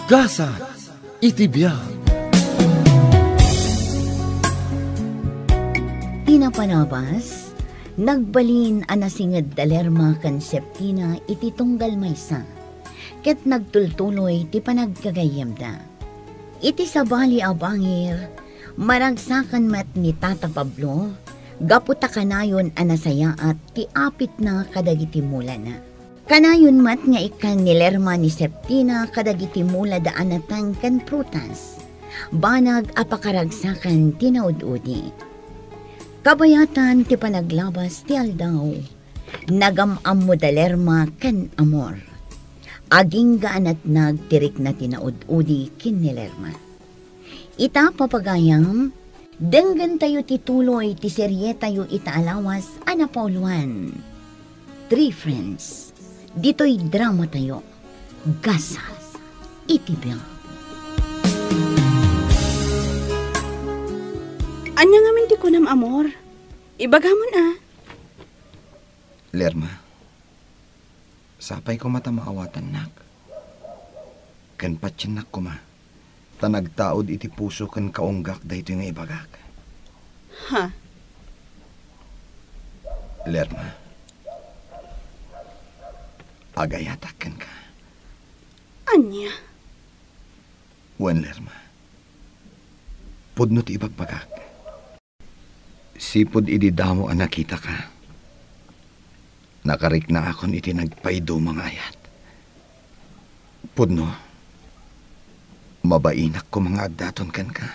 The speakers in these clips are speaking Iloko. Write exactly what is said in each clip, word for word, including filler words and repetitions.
Gasat iti biag. Ti napanabas, nagbalin a nasinged da Lerma ken Septina iti tunggal maysa, ket nagtultuloy ti panagkagayyemda. Iti sabali a bangir, maragsakan met ni Tata Pablo gapu ta kanayon a nasayaat ti apitna kadagiti mulana. Kanayon met nga ikkan ni Lerma ni Septina kadagiti mulada a nateng ken prutas, banag a pakaragsakan ti naud-udi. Kabayatan ti panaglabas ti aldaw, nagam-ammo da Lerma ken Amor. Agingga a natnag ti rikna ti naud-udi ken ni Lerma. Ita, papagayam, denggentayo ti tuloy ti serietayo ita a lawas a napauluan, Three Friends. Ditoy dramatayo, Gasat iti Biag. Ania ngamin ti kunam, Amor? Ibagamon a. Lerma, sapay koma ta maawatannak. Ken patiennak koma, ta nagtaud iti puso ken kaunggak daytoy nga ibagak. Ha? Lerma, agayatak kenka. Ania? Wen, Lerma. Pudno ti ibagbagak. Sipud idi damo a nakitaka, nakariknaakon iti nagpaiduma nga ayat. Pudno, mabainak koma nga addaton kenka.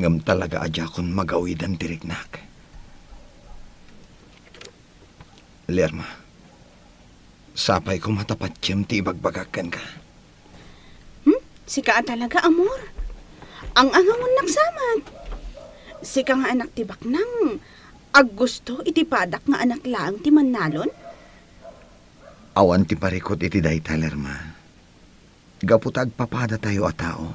Ngem talaga a diakon magawidan ti riknak. Lerma, sapay koma ta patiem ti ibagbagak kenka. Hmm? Sika a talaga, Amor? Ang-angamonnak samat. Sika nga anak ti baknang, aggusto iti padak nga anak laeng ti mannalon? Awan ti parikut iti dayta, Lerma. Gapu ta agpapadatayo a tao,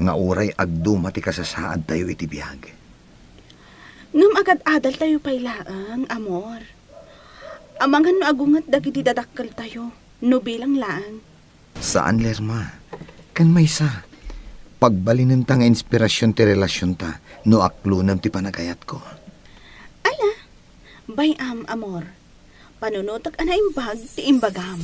nga uray agduma ti kasasaadtayo iti biag. Ngem agad-adaltayo pay laeng, Amor. Amangan no agunget dagiti dadakkeltayo, no bilang laeng. Saan, Lerma. Ken maysa, pagbalinenta nga inspirasyon ti relasionta no aklonem ti panagayatko. Ala, bay-am, Amor. Panunotek a naimbag ti imbagam.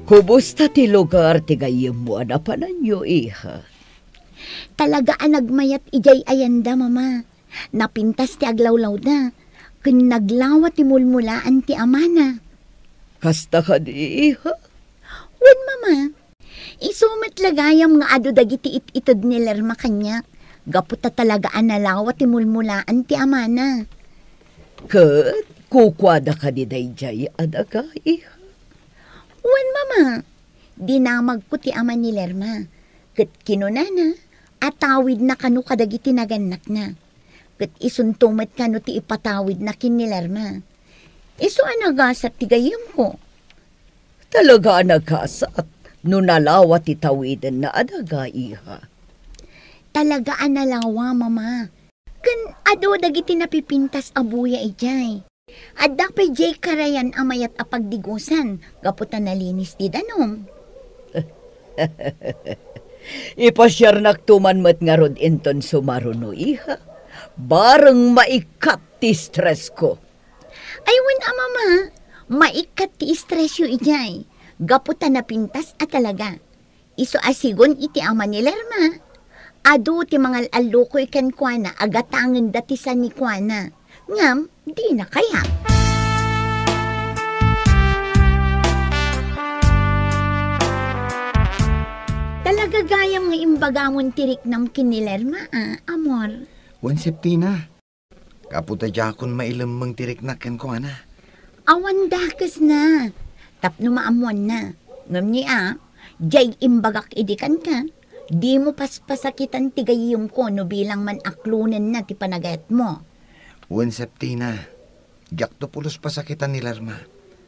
Kumusta ti lugar ti gayyemmo a napananyo, iha? Talaga a nagmayat idiay ayanda, Mama. Napintas ti aglawlawda, ken naglawa ti mulmulaan ti amana. Kasta kadi, iha? Wen, Mama. Isu met la gayam nga adu dagiti it-ited ni Lerma kaniak, gapu ta talaga a nalawa ti mulmulaan ti amana. Ket kukuada kadi daydiay a daga, iha? Wen, Mama. Dinamagko ti ama ni Lerma, ket kinunana a tawidna kano kadagiti nagannakna. Ket isunto met kano ti ipatawidna ken ni Lerma. Isu a nagasat ti gayyemko. Talaga a nagasat no nalawa ti tawidenna a daga, iha. Talaga a nalawa, Mama. Ken adu dagiti napipintas a buya idiay. Adda pay diay karayan a mayat a pagdigusan gapu ta nalinis ti danum. Ipasiarnakto man met ngarud inton sumaruno, iha. Bareng maikkat ti stressko. Ay, wen a, Mama, maikkat ti stressyo idiay gapu ta napintas a talaga. Isu a sigun iti ama ni Lerma, adu ti mangal-allukoy kenkuana a gatangenda ti sanikuana, ngem dina kayat. Talaga gayam nga imbagamon ti riknam ken ni Lerma, a, Amor. Wen, Septina, gapu ta diakon mailemmeng ti riknak kenkuana. Awan dakesna, tapno maammoanna. Ngem ni a, diay imbagak idi kenka, dimo paspasakitan ti gayyemko no bilang man aklonenna ti panagayatmo. Wen, Septina, diakto pulos pasakitan ni Lerma,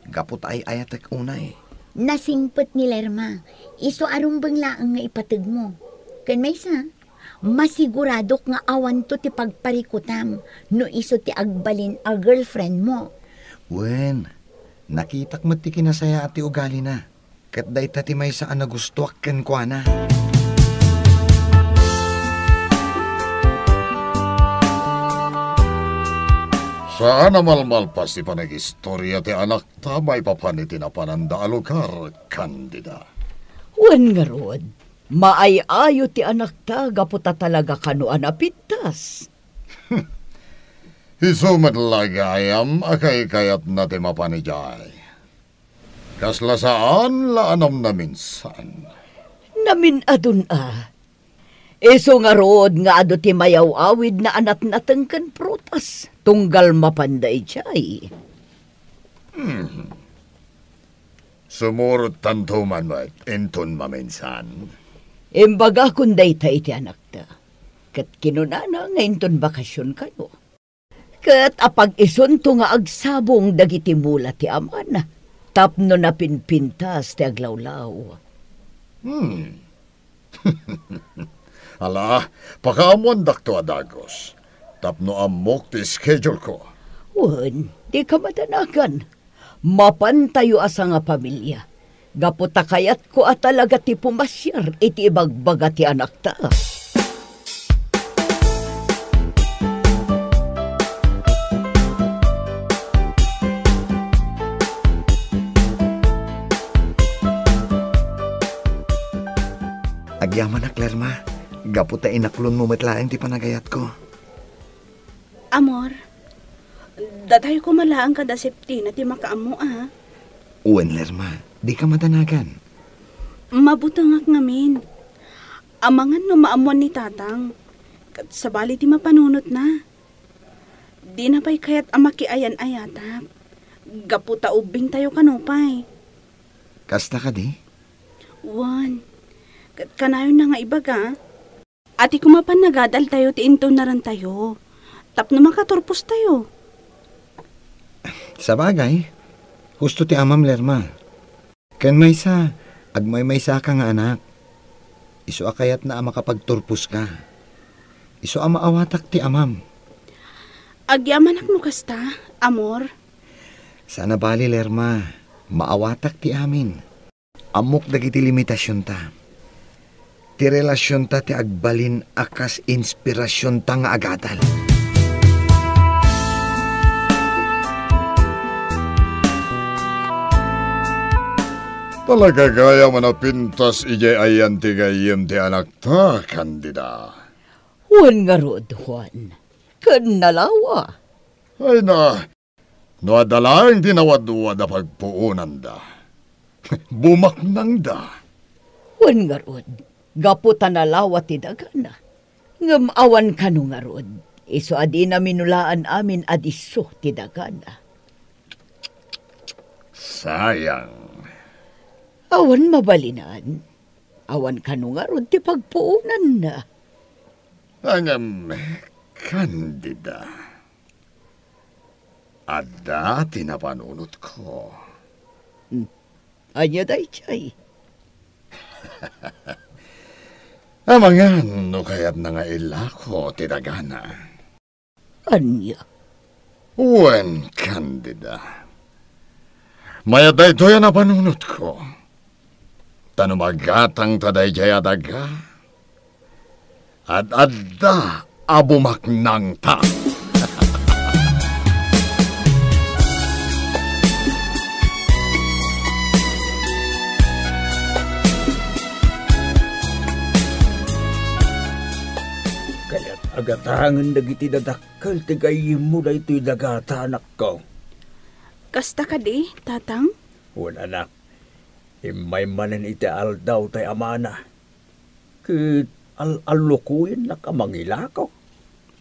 gapu ta ay-ayatek unay. Nasingpet ni Lerma, isu a rumbeng laeng nga ipategmo. Ken maysa, Masiguradok nga awanto ti pagparikutam no isu ti agbalin a girlfriend mo. Wen, nakitak met ti kinasayaat ti ugalina. Ket dayta ti maysa a nagustoak kenkuana. Saan a malmalpas ti panag-istoria ti anakta maipapan iti napananda a lugar, Candida. Wen ngarud, maay-ayo ti anakta gapu ta talaga kano a napintas. Isu met la gayam a kaykayatna ti mapan idiay. Kasla saan la a namnaminsan. Namin-adun a. Isu ngarud nga adu ti mayaw-awidna a natnateng ken prutas, tunggal mapanda idiay. Hmm. Sumurottanto man met inton maminsan. Imbagakon dayta iti anakta, ket kinunana nga inton bakasionkayo. Ket apag-isunto nga agsabong dagiti mula ti amana tapno napinpintas ti aglawlaw. Hmm. Ala, pakaammoandakto a dagus, tapno ammok ti schedule-ko. Wen, dika madanagan. Mapantayo a sangapamilia, gapu ta kayatko a talaga ti pumasiar iti ibagbaga ti anakta. Agyamanak, Lerma, gapu ta inaklonmo met laeng ti panagayatko. Amor, datayo koma laeng kada Septina ti makaammo, a? Wen, Lerma, dika madanagan. Mabutengak ngamin. Amangan no maammoan ni Tatang, ket sabali ti mapanunotna. Dina pay kayat a makiayan-ayatak, gapu ta ubbingtayo kano pay. Kasta kadi? Wen, ket kanayonna nga ibaga, a ti koma pannagadaltayo ti intunarantayo tapno makaturpostayo. Sabagay, husto ti amam, Lerma. Ken maysa, agmaymaysaka nga anak. Isu a kayatna a makapagturposka. Isu a maawatak ti amam. Agyamanak no kasta, amor. Saan a bali, Lerma. Maawatak ti amin. Ammok dagiti limitasionta. Ti relasionta ti agbalin a kas inspirasionta nga agadal. Talaga gayam a napintas idiay ayan ti gayyem ti anakta, Candida. Wen ngarud, Juan. Ken nalawa. Ay na, no adda laeng ti nawadwad a pagpuonanda, bumaknangda. Wen ngarud, gapu ta nalawa ti dagana. Ngem awan kano ngarud, isu a dina minulaan amin a disso ti dagana. Sayang. Awan mabalinan. Awan kano ngarud ti pagpuonanna. Ngem, Candida, adda ti napanunotko. Hmm. Ania daytoy? Amangan no kayatna nga ilako ti dagana. Ania? Wen, Candida. Mayat daytoy a napanunotko. Ta no magatangta daydiay a daga, ad-adda a bumaknangta. Kayat a gatangen dagiti dadak- kel ti gayyemmo daytoy dagata, anakko. Kasta kadi, Tatang? Wen, anak. Immay manen iti aldaw tay amana. Ket al-allukoyennak a mangilako.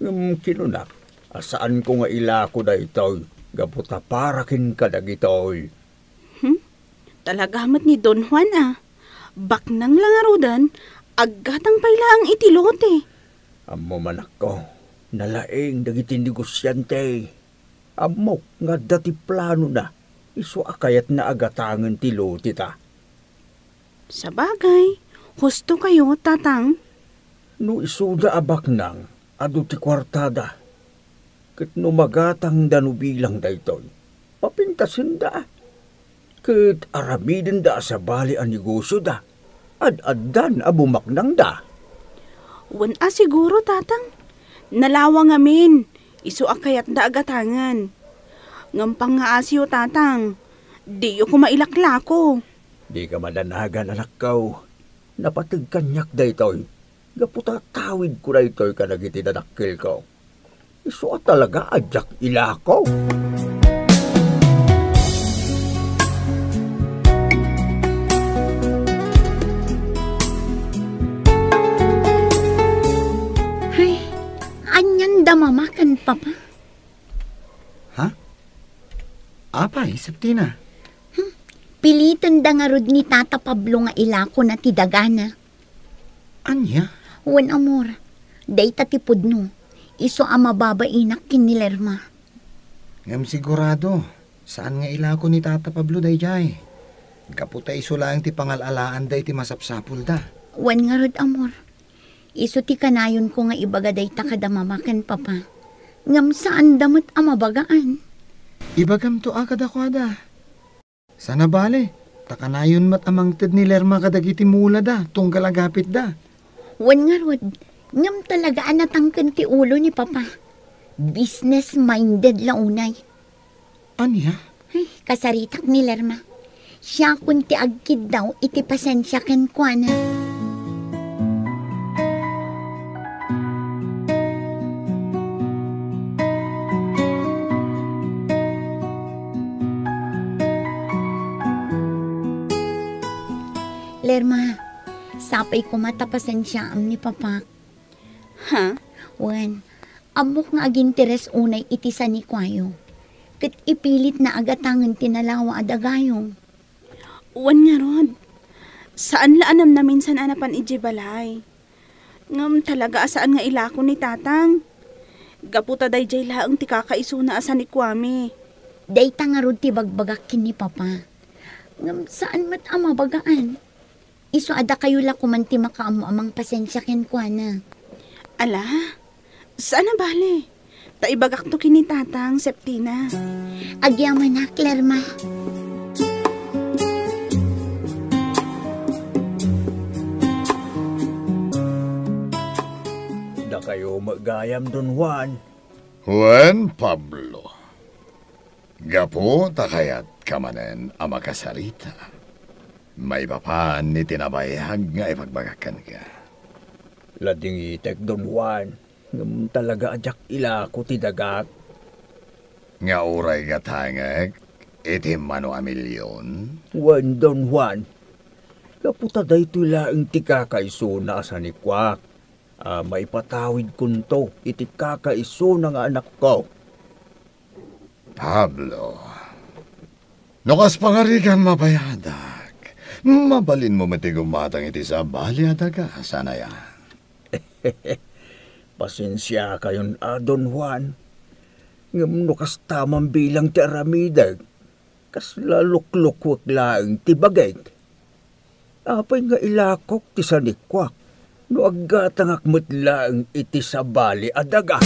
Ngem kinunak a saanko nga ilako daytoy gapu ta para kenka dagitoy. Hmm? Talaga met ni Don Juan a. Baknang la ngaruden, aggatang pay laeng iti lote. Ammom, anakko, nalaing dagiti negosiante. Ammok nga adda ti planona, isu a kayatna a gatangen ti loteta. Sabagay, husto kayo, Tatang. No isuda a baknang, adu ti kuartada. Ket no magatangda no bilang daytoy, papintasenda. Ket aramidenda a sabali a negosioda, ad-addan a bumaknangda. Wen a siguro, Tatang. Nalawa ngamin, isu a kayatda a gatangen. Ngem pangngaasiyo, Tatang, diyo koma ilaklako. Dika madanagan, anakko. Napateg kaniak daytoy. Gapu ta atawidko daytoy kadagiti dadakkelko. Isu a talaga a diak ilako. Ay, anian da Mama ken Papa? Ha? Apay, Septina? Hmm, pilitenda ngarud ni Tata Pablo nga ilakona ti dagana. Ania? Wen, amor, dayta ti pudno. Isu a mababainak ken ni Lerma. Ngem sigurado, saan nga ilako ni Tata Pablo daydiay. Gapu ta isu laeng ti pangal-alaanda iti masapsapulda. Wen ngarud, amor. Isu ti kanayonko nga ibaga dayta kada Mama ken Papa. Ngem saanda met a mabagaan. Ibagamto a kadakuada. Saan a bale, ta kanayon met a mangted ni Lerma kadagiti mulada tunggal agapitda. Wen ngarud, ngem talaga a natangken ti ulo ni Papa. Business-minded la unay. Ania? Ay, kasaritak ni Lerma. Siakon ti agkiddaw iti pasensia kenkuana. Lerma, sapay koma ta pasensiaam ni Papak. Ha? Wen, ammok nga aginteres unay iti sanikuayo. Ket ipilitna a gatangen ti nalawa a dagayo. Wen ngarud, saan la a namnaminsan a napan idiay balay. Ngem talaga a saan nga ilako ni Tatang. Gapu ta daydiay laeng ti kakaisuna a sanikuami. Dayta ngarud ti bagbagak ken ni Papa. Ngem saan met a mabagaan. Isu a dakayo la koman ti makaammo a mangpasensia kenkuana. Ala, saan a bale. Ta ibagakto ken ni Tatang, Septina. Agyamanak, Lerma. Dakayo met gayam, Don Juan. Wen, Pablo. Gapu ta kayatka manen a makasarita, maipapan iti nabayag nga ipagbagak kenka. Ladingitek, Don Juan, ngem talaga a diak ilako ti dagak. Nga uray gatangek iti mano a milion? Wen, Don Juan, gapu ta daytoy laeng ti kakaisuna a sanikuak a maipatawidkonto iti kakaisuna nga anakko. Pablo, no kas pangarigam mabayadak, mabalinmo met ti gumatang iti sabali a daga, saan aya? Pasensiakayon a, Don Juan, ngem no kasta man bilang ti aramidek, kasla luklukuek laeng ti bagik. Apay nga ilakok ti sanikuak no aggatangak met laeng iti sabali a daga?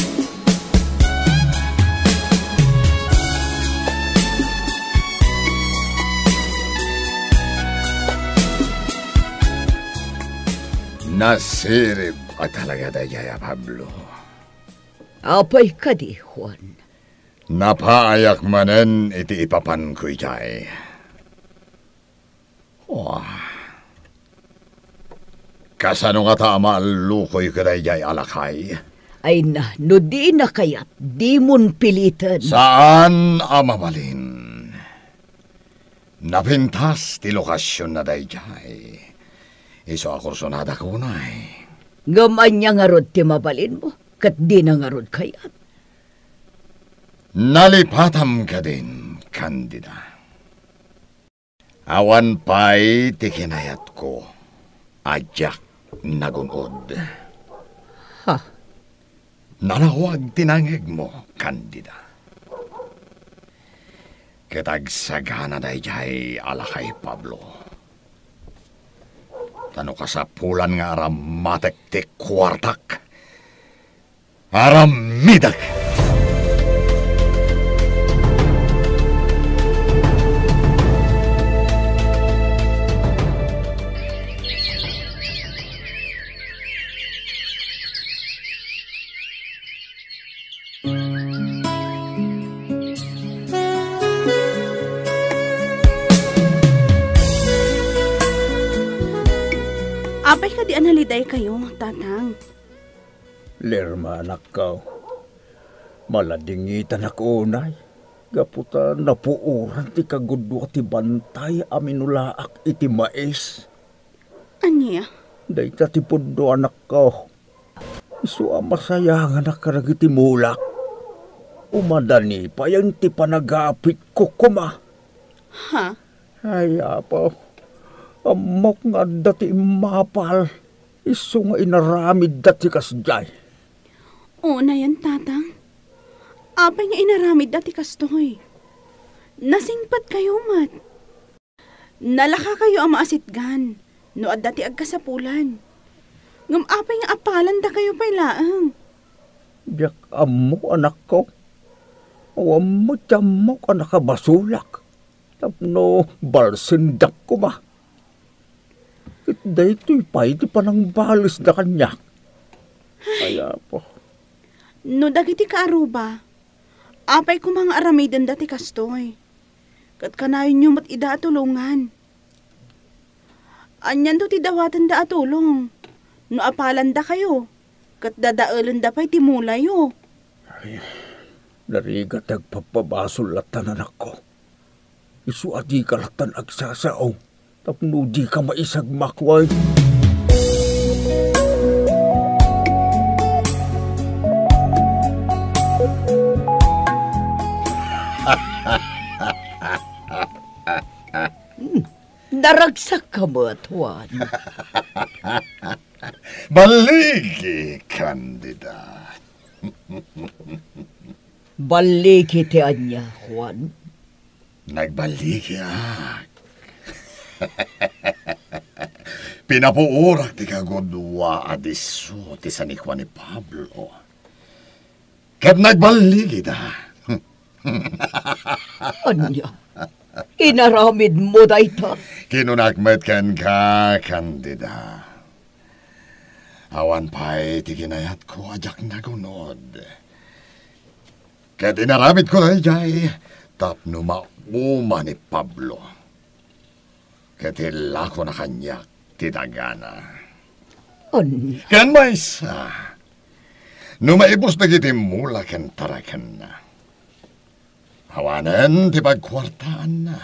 Nasirib a talaga daydiay a Pablo. Apay kadi, Juan? Napaayak manen iti ipapanko idiay. Wah. Kasano ngata a maallukoy kadaydiay a lakay? Ay na, no dina kayat, dimon piliten. Saan a mabalin. Napintas ti lokasionna daydiay. Isu a kursonadak unay. Ngem ania ngarud ti mabalinmo, ket dina ngarud kayat? Nalipatam kadin, Candida. Awan pay ti kinayatko a diak nagun-od. Ha? Nalawag ti nangngegmo, Candida. Ket agsagana daydiay a lakay, Pablo. Ta no kasapulan nga aramatek ti kuartak, aramidek! Apay kadi a nalidaykayo, Tatang? Lerma, anakko. Maladingitanak unay, gapu ta napuoran ti kagudua ti bantay a minulaak iti mais. Ania? Dayta ti pudno, anakko. Isu a masayanganak kadagiti mulak. Umadani payen ti panagapitko koma. Ha? Ay, Apo, ammok nga adda ti immapal. Isu nga inaramidda ti kasdiay. Unayen, Tatang. Apay nga inaramidda ti kastoy? Nasingpetkayo met. Nalakakayo a maasitgan no adda ti agkasapulan. Ngem apay nga apalandakayo pay laeng? Diak ammo, anakko. Awan met ti ammok a nakabasolak tapno balsendak koma. Ket daytoy pay ti panangbalesda kaniak. Ay, Apo. No dagiti kaaruba, apay koma nga aramidenda ti kastoy? Ket kanayonyo met ida a tulongan. Anianto ti dawatenda a tulong no apalandakayo ket dadaelenda pay ti mulayo? Ay, narigat ti agpabbabasol lattan, anakko. Isu a dika lattan agsasao tapno dika maisagmak wen. Hmm, naragsakka met, Juan. Balligi, Candida. Balligi ti ania, Juan? Nagballigiak. Pinapuorak ti kagudua a disso ti sanikuan ni Pablo. Ket nagballigida. Ania? Inaramidmo dayta? Kinunak met kenka, Candida. Awan pay ti kinayatko a diak nagunod. Ket inaramidko daydiay tapno mauma ni Pablo. Ket ilakona kaniak ti dagana. Ania? Ken maysa, no maibus dagiti mula ken tarakenna, awanen ti pagkuartaanna.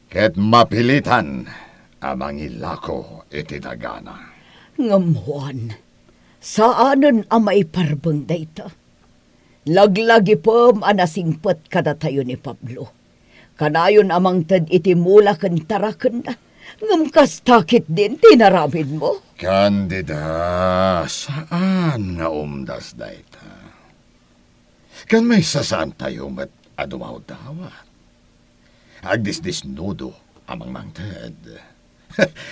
Ket mapilitan a mangilako iti dagana. Ngem, Juan, saanen a maiparbeng dayta. Laglagipem a nasingpet kadatayo ni Pablo. Kanayon a mangted iti mula ken tarakenna, ngem kasta ketdin ti inaramidmo? Candida, saan nga umdas dayta. Ken maysa, saantayo met a dumawdawat. Agdisdisnudo a mangmangted.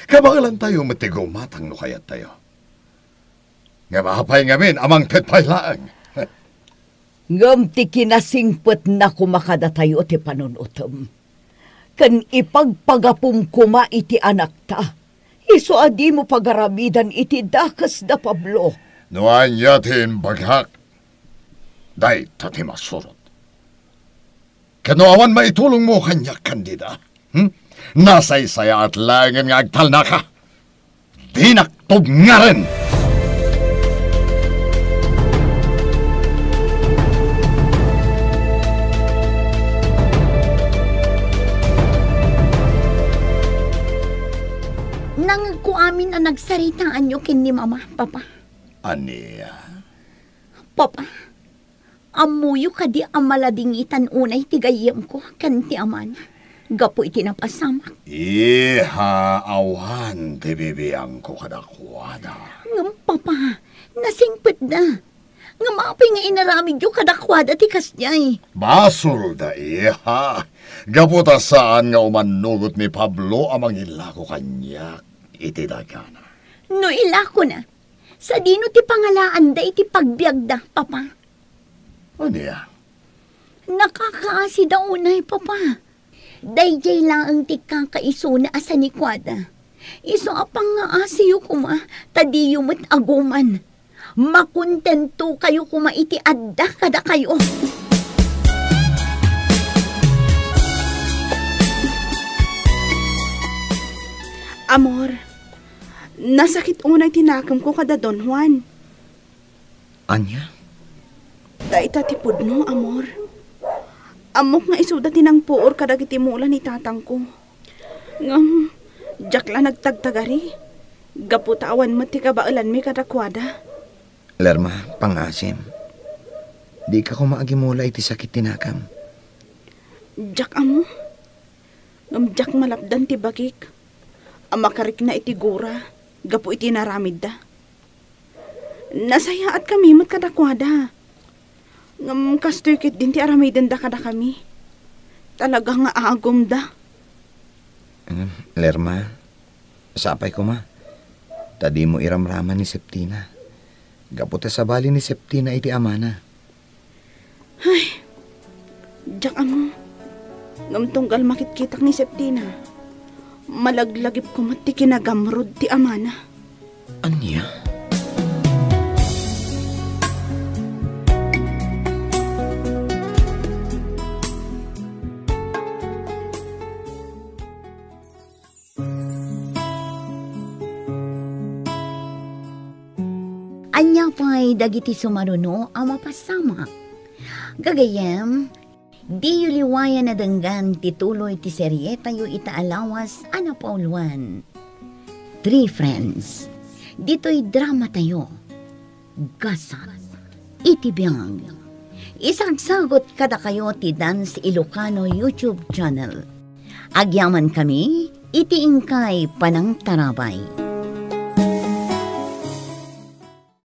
Kabaelantayo met ti gumatang no kayattayo. Ngem apay ngamin a mangted pay laeng? Ngem ti kinasingpetna koma kadatayo ti panunotem, ken ipagpagapum koma iti anakta, isu a dimo pagaramidan iti dakes da Pablo. No ania ti imbagak, dayta ti masurot. Ket no awan maitulongmo kaniak, Candida, hmm? Nasaysayaat laengen nga agtalnaka. Dinak tubngaren! Nangngegko amin a nagsaritaanyo ken ni Mama, Papa. Ania? Papa, ammoyo kadi a maladingitan unay ti gayyemko ken ti amana gapu iti napasamak? Iha, awan ti bibiangko kadakuada. Ngem, Papa, nasingpetda. Ngem apay nga inaramidyo kadakuada ti kasdiay? Basolda, iha. Gapu ta saan nga umannugot ni Pablo a mangilako kaniak iti dagana. No ilakona, sadino ti pangalaanda iti pagbiagda, Papa? Ania? Nakakaasida unay, Papa. Daydiay laeng ti kakaisuna a sanikuada. Isu a pangngaasiyo koma, ta diyo met aguman. Makontentokayo koma iti adda kadakayo. Amor, nasakit unay ti nakemko kada Don Juan. Ania? Dayta ti pudno, amor. Ammok nga isuda ti nangpuor kadagiti mula ni tatangko. Ngem, diak la nagtagtagari. Gapu ta awan met ti kabaelanmi kadakuada. Lerma, pangngaasim. Dika koma agimula iti sakit ti nakam. Diak ammo. Ngem diak malapdan ti bagik a makarikna iti gura gapu iti naramidda. Nasayaatkami met kadakuada. Ngem kastoy ketdin ti aramidenda kadakami. Talaga nga agumda. Ngem, Lerma, sapay koma, ta dimo iramraman ni Septina. Gapu ta sabali ni Septina iti amana. Ay, diak ammo. Ngem tunggal makitkitak ni Septina, malaglagipko met ti kinagamrud ti amana. Ania? Ania pay dagiti sumaruno a mapasamak? Gagayyem, diyo liwayan a denggan ti tuloy ti serietayo ita a lawas a napauluan, Three Friends. Ditoy dramatayo, Gasat iti Biag. Isagsagut kadakayo ti Dance Ilocano YouTube channel. Agyamankami iti inkay panangtarabay.